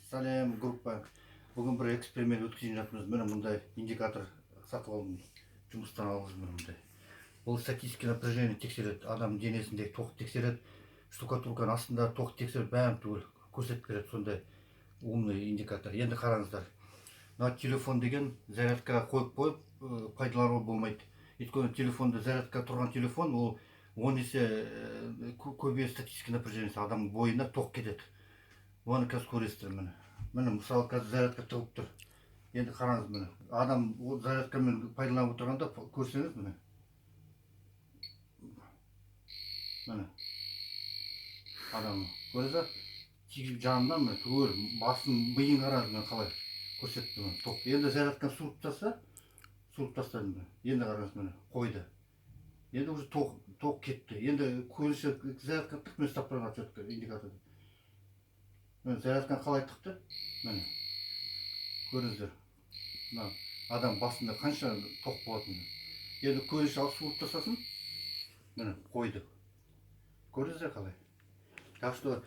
Сәлем, группа! Бүгін бір эксперимент өткізейін жатырмыз. Міне, мындай индикатор сатып алдым, жұмыстан алғызып. Міне, мындай. Бұл статический напряжение тексереді, адам денесіндегі тоқты тексереді, штукатурканың астында тоқты тексеріп, бәрін түгел көрсетіп береді. Сондай умный индикатор. Енді қараңыздар, мына телефон деген зарядкаға қойып қойып пайдалануға болмайды, өйткені телефонда, зарядка тұрған телефон, ол 10 есе көбейеді статический напряжение, адамның бойына ток кетеді. Оны қазір көресіздер. Міне, міне, мысалы, қазір зарядка тығылып тұр. Енді қараңыз, міне, адам ол зарядкамен пайдаланып отырғанда көрсеңіз, міне, міне, адам, көрдіңіз ба, тигізіп жанынан, міне, түгел басын, миын қараңыз, міне, қалай көрсетті, міне, ток. Енді зарядканы суырып тастаса, суырып тастадым, міне. Енді қараңыз, міне, қойды. Енді уже ток кетті. Енді көзінше зарядка тық, мен ұстап тұрған четко индикаторды. Міне, зарядканы қалай тықты, міне, көрдіңіздер, мына адам басында қанша ток болатынын. Енді көзінше алып суырып тастасын, міне, қойды. Көрдіңіздер қалай? Так что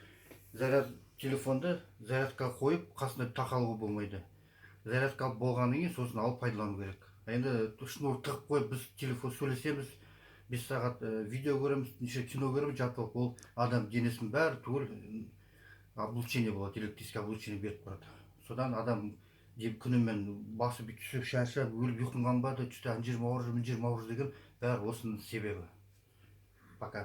заряд телефонды зарядкаға қойып, қасына тақалуға болмайды. Зарядка алып болғаннан кейін сосын алып пайдалану керек. А енді шнур тығып қойып, біз телефон сөйлесеміз, 5 сағат видео көреміз, неше кино көреміз жатып алып, ол адам денесінің бәрі түгел облучение болады, электрический облучение беріп тұрады. Содан адам деп күнімен басы бүйтіп түсіп, шаршап, өліп, ұйқым қанбады, түсте ана жерім ауырып жүр, мына жерім ауырып жүр деген бәрі осының себебі. Пока.